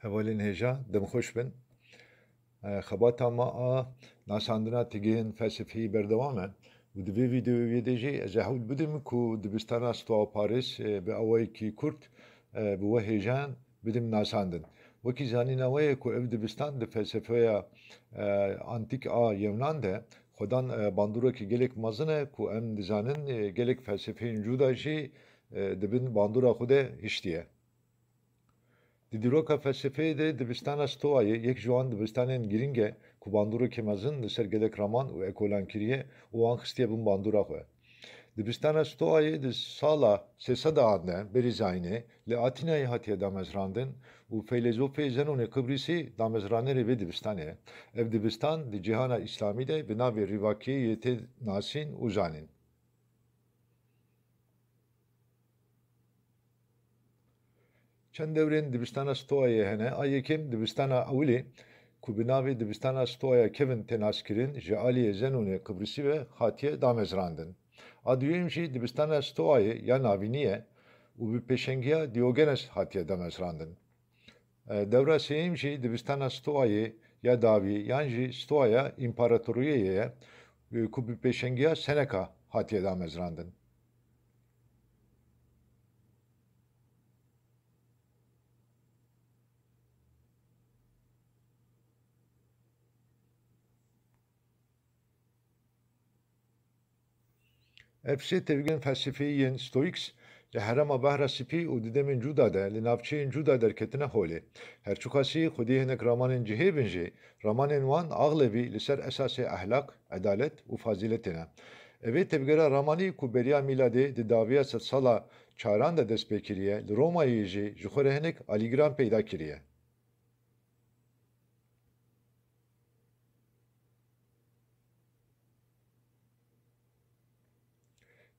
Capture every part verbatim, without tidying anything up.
Hevalên hêja, dem xweş bin. E, xebata me a nasandina têgehên felsefeyî berdewam e û di vê vîdeoyê de jî ez ê hewl bidim ku dibistana stoaparêz, e, bi awayekî kurt, e, bi we hêjan bidim nasandin. Wekî zanîna we ye ku ev dibistan di felsefeya, e, antîk a Yewnan de xwedan, e, bandoreke gelek mezin e ku em dizanin, e, gelek felsefeyên cuda jî, e, di bin bandora xwe de hiştiye. Di dîroka felsefeyê de dibistana Stoayê yek ji wan dibistanên girîng e ku bandoreke mezin li ser gelek raman û ekolan kiriye û wan xistiye bin bandora xwe. Dibistana Stoayê di sala sê sed an de berî zayînê li Atînayê hatiye damezrandin û feylezofê Zenonê Qibrîsî damezranerê vê dibistanê ye. Ev dibistan di cîhana Îslamî de bi navê Rîvakiyê yê tê nasîn û zanîn. Çend dewrên dibistana Stoayê hene. A yekem dibistana ewilê ku bi navê dibistana Stoaya Kevin tê naskirin, ji aliyê Zenonê Qibrisî ve hatiye damezrandin. A duyem jî dibistana Stoayê ya Navînî ye û bi pêşengiya Diogenes hatiye damezrandin. E, dewra sêyem jî dibistana Stoayê ya Dawî yan jî Stoaya Împaratoriyê ye, e, ku bi pêşengiya Seneca hatiye damezrandin. Ev sê tevgên felsefeyî yên Stoîks li herêma Behra Spî û di demên cuda de li navçeyên cuda derketine holê. Her çiqasî xwedî hinek ramanên cihê bin jî, ramanên wan axlebî li ser esasê ehlaq, edalet û fazîletê ne. Evê tevgera ramanî ku beriya mîladê di dawiya sedsala çaran de dest pê kiriye, li Romayê jî ji xwe re hinek alîgiran peyda kiriye.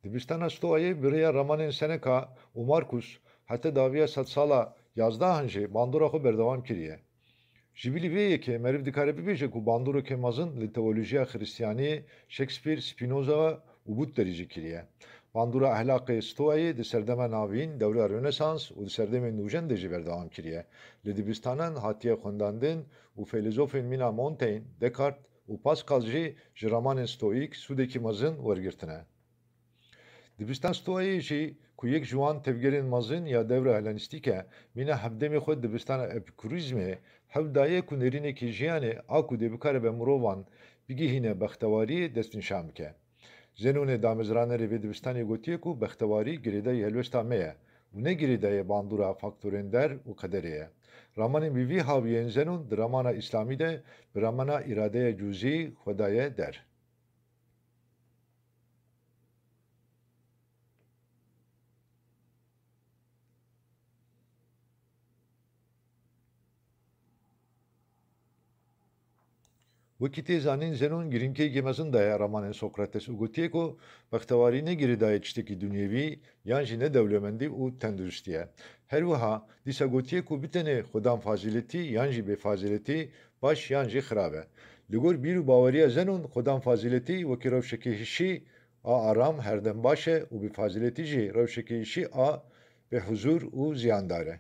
Dibistana Stoayê bi rêya ramanên Seneca û Marcus heta dawiya sedsala yazdehan jî bandora xwe berdewam kiriye. Ji bilî vê yekê meriv dikare bibêje ku bandoreke mezin li teolojiya Xiristiyaniyê Shakespeare, Spinoza û Butlerî jî kiriye. Bandora ehlaqê Stoayê di serdema navîn, dewra Rönesans û di serdemên nûjen de jî berdewam kiriye. Li dibistanan hatiye xwendandin û feylezofên mîna Montaigne, Descartes û Pascal jî ji ramanên Stoîk sûdekî mezin wergirtine. Dibistan Stoayê jî ku yek ji wan tevgerên mezin ya dewra Helenîstîk e, mîna hevdemê xwe dibistana Epikurîzmê hewl daye ku nêrînekî jiyanê a ku dê bikare be mirovan bigihîne bextewariyê destnîşan bike. Zenonê damezranerê vê dibistanê gotiye ku bextewarî girêdayî helwesta me ye û ne girêdayê bandora faktorên der û qederê ye. Ramanên bi vî hawiyên Zenon di ramana Îslamî de bi ramana îradeya cuzî xwe daye der. Wekî tê zanîn, Zenon girîngiyekî mezin daye ramanên Sokrates û gotiye ku bextewarî ne girêdayê tiştekî dinyevî yan jî ne dewlemendî û tenduristî ye. Her wiha dîsa gotiye ku bi tenê xwedan fazîletî yan jî bêfazîletî baş yan jî xirab e. Li gor bîr û baweriya Zenon xwedan fazîletî wekî rewşekê hişî a aram herdem baş e û bêfazîletî jî rewşekê hişî a bêhuzûr û ziyandar e.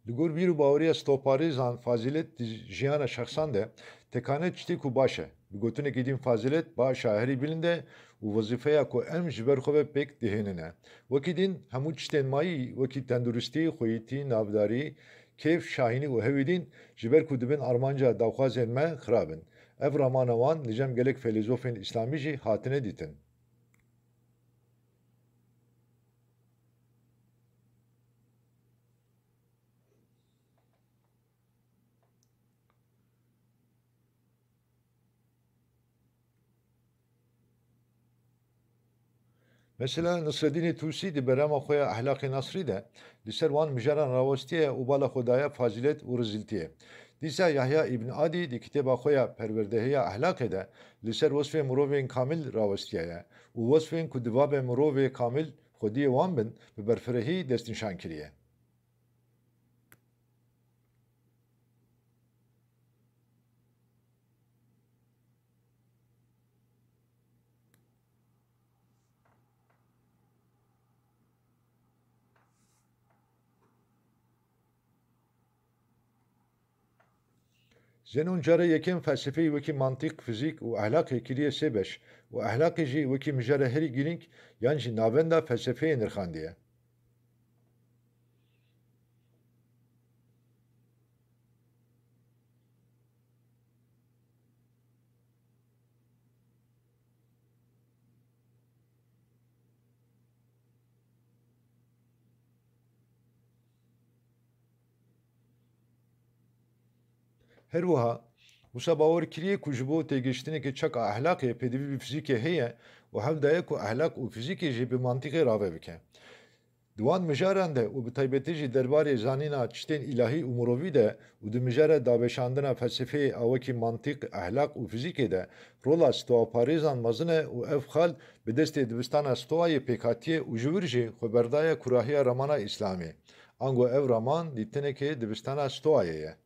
Li gor bîr û baweriya stoparêzan fazîlet di jiyana şexsan de tekane tiştê ku baş e. Bi gotinekî din fazîlet başa herî bilind e û wezîfeya ku em ji ber xwe ve pêk dihênin e. Wekî din hemû tiştên mayî wekî tenduristî, xweyîtî, navdarî, kêf, şahînî û hewî din ji ber ku dibin armanca daxwazên me xirab in. Ev ramana wan li cem gelek feylezofên îslamî jî hatine dîtin. Mesela Nisredînê Tûsî di berhema xwe ya Ehlaqê Nasrî de li ser wan mijaran rawestiye û bala xwe daye fazîlet û rezîltiyê. Dîsa Yahya îbn Adî di kitêba xwe ya Perwerdehiya Ehlaqê de li ser wesfê mirovên kamil rawestiyaye û wesfên ku divabe mirovê kamil xwediyê wan bin, bi berfirehî destnîşan kiriye. Zenon cara yekem felsefeyê wekî mantîq, fizîk û ehlaqê kiriye sê beş û ehlaqê jî wekî mijara herî girîng yan jî navenda felsefeyê nirxandiye. Her wiha, wisa bawer kiriye ku ji bo têgihiştineke çak a ehlaqê pêdivî bi fizîkê heye û hewl daye ku ehlaq û fizîkê jî bi mantîqê rave bike. Di wan mijaran de û bi taybetî jî derbarê zanîna tiştên îlahî û mirovî de û di mijara daweşandina felsefeyê a wekî mantîq, ehlaq û fizîkê de rola stowaparêzan mezin e û ev xal bi destê dibistana Stoayê pêk hatiye û ji wir jî xwe berdaye kurahiya ramana Îslamê. Ango ev raman dîtinekê dibistana Stoayê ye.